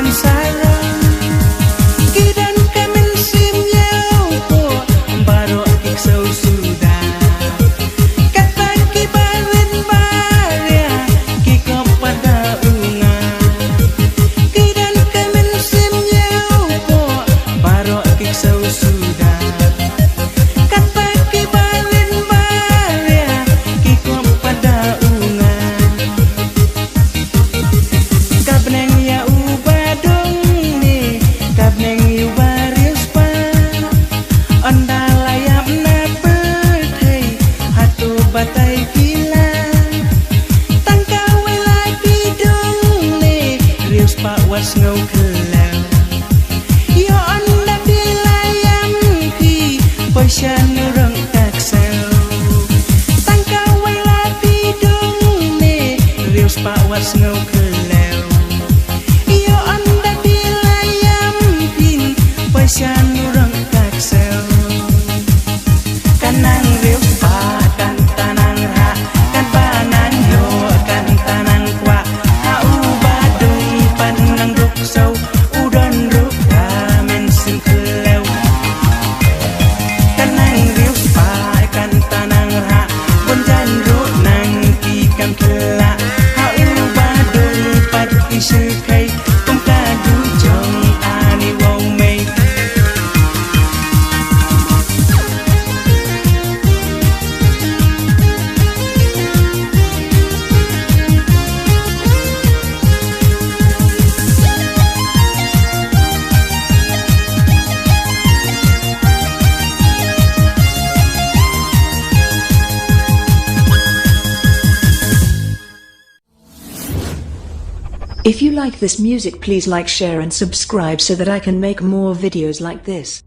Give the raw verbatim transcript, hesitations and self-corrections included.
Sarong, ki don ka mynsiem ïa u poh, baroh ki ksew suda. Kata ki barit baria, ki kop pat da u nga. Ki don ka mynsiem ïa u poh, baroh ki ksew suda. Kata ki barit baria, ki kop pat da u nga. Ka bneng ïa u ba dung ne, ka bneng ïa u ba riewspah. Ynda la ïap na pyrthei, hato batai phi la. Tang kawei la phi dung ne, riewspah wat sngew khlem. Ïoh ynda phi la ïam phi, poi sha nurong ka ksew. Tang kawei la phi dung ne, riewspah wat sngew khlem. Ïoh ynda phi la ïam phin, poi sha nurong ka ksew. Kan nang riewspah, kan ta nang rah, kan ba nang ïoh, kan ta nang kwah. Ha u ba dung pat nang duk ksew, u don ruh ka mynsiem khlem. Kan nang riewspah, kan ta nang rah, bun jan ruh nang ki kam khleh. Ha u ba dung pat ki shu kai, kum ka du jong ani wow mei. If you like this music, please like, share and subscribe so that I can make more videos like this.